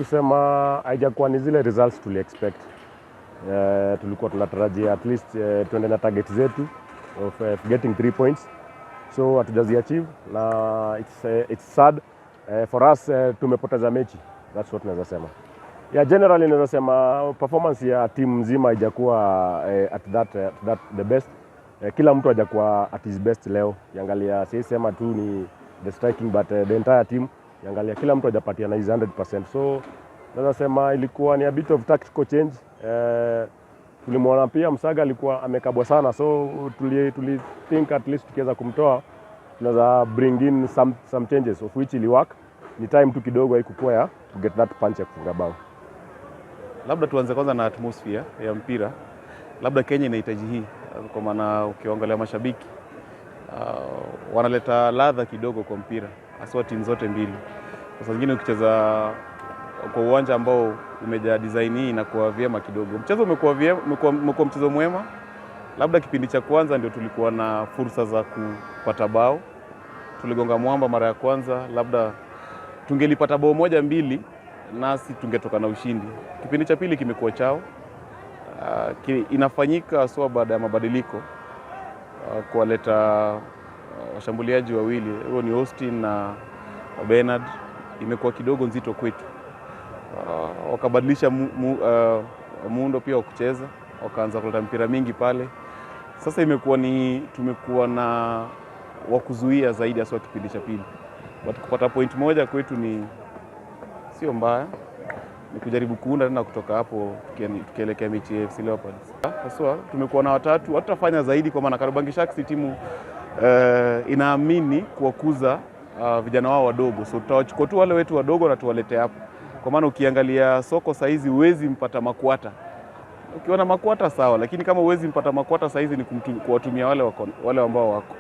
Kusema haijakuwa ni zile results tuli expect. Tulikuwa tunatarajia at least tuende na target zetu of getting 3 points, so hatujazi achieve na it's sad for us. Tumepoteza mechi, that's what naweza sema. Yeah, generally naweza sema performance ya timu nzima haijakuwa at that the best. Kila mtu hajakuwa at his best leo. Ukiangalia, siwezi sema tu ni the striking, but the entire team, ukiangalia, kila mtu hajapatia na his 100%. So naweza sema ilikuwa ni a bit of tactical change. Tulimwona pia Msaga alikuwa amekabwa sana, so tuli think at least tukiweza kumtoa tunaweza bring in some changes, of which ili work. Ni time tu kidogo haikukuwa ya to get that punch ya kufunga bao. Labda tuanze kwanza na atmosphere ya mpira. Labda Kenya inahitaji hii, kwa maana ukiangalia mashabiki wanaleta ladha kidogo kwa mpira, haswa timu zote mbili. Sasa zingine ukicheza kwa uwanja ambao umejaa design hii, inakuwa vyema kidogo. Mchezo umekuwa vyema, umekuwa mchezo mwema. Labda kipindi cha kwanza ndio tulikuwa na fursa za kupata bao, tuligonga mwamba mara ya kwanza, labda tungelipata bao moja mbili nasi tungetoka na ushindi. Kipindi cha pili kimekuwa chao. Inafanyika haswa baada ya mabadiliko kuwaleta washambuliaji wawili, huo ni Austin na Bernard, imekuwa kidogo nzito kwetu. Wakabadilisha muundo pia wa kucheza, wakaanza kuleta mpira mingi pale. Sasa imekuwa ni tumekuwa na wa kuzuia zaidi haswa kipindi cha pili, but kupata point moja kwetu ni sio mbaya, ni kujaribu kuunda tena kutoka hapo tukielekea mechi ya AFC Leopards. Haswa tumekuwa na watatu, hatutafanya zaidi kwa maana Kariobangi Sharks ni timu inaamini kuwakuza vijana wao wadogo, so tutawachukua tu wale wetu wadogo na tuwalete hapo, kwa maana ukiangalia soko saizi huwezi mpata Makwata. Ukiona Makwata sawa, lakini kama huwezi mpata Makwata saizi ni kuwatumia wale wako, wale ambao wako